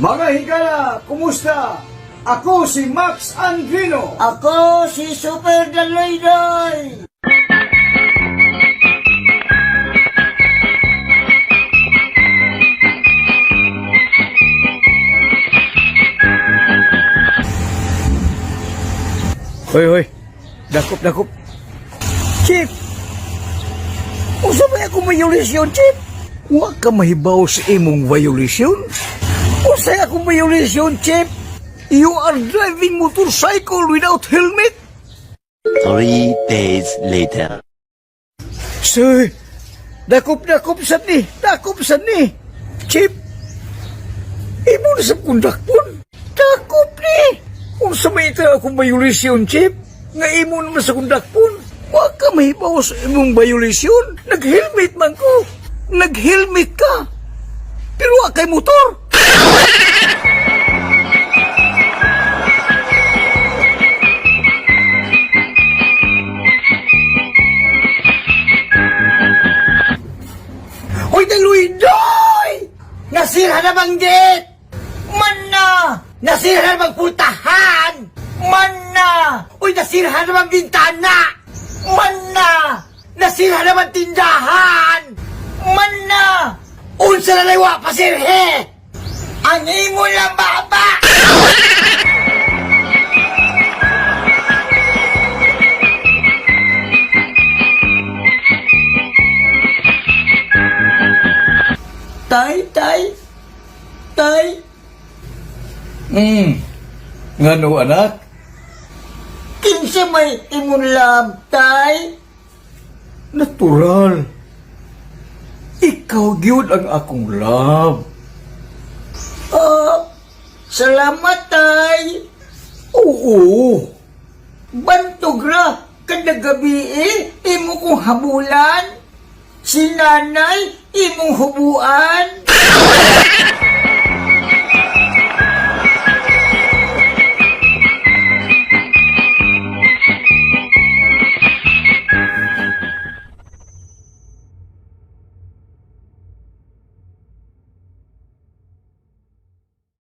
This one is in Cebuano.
Mga higala, kumusta? Ako si Max Andrino. Ako si Super Daloydoy! Hoy, hoy. Dakop, dakop. Chief! Unsa may akong violation, Chief? Wa ka mahibaw sa imong violation? Unsa akong violation, Chief? You are driving motorcycle without helmet? 3 days later. Sir, dakop, dakop sad ni. Dakop sad ni. Chief, imo na sa kong dakpon. Dakop ni. Unsa may ito akong violation, Chief? Nga imo naman sa kong dakpon. Wa ka mahibaw sa imong violation. Nag-helmet man ko. Nag-helmet ka. Pero wa kay motor. Hoy, Daloydoy! Nasira na banggit! Man na! Nasira na bang putahan? Man na! Uy, nasira na bang bintana? Man na! Nasira na bang tindahan? Man na! Unsa na laywa pasirhe! Ang imo lang baba! Tay, tay, tay, Ngano, anak? Kinsa may imong love, tay? Natural. Ikaw gyud ang akong love. Oh, salamat, tay. Oo. Bantog ra, kada gabi eh, imo kong habulan. Si nanay, imong hubuan.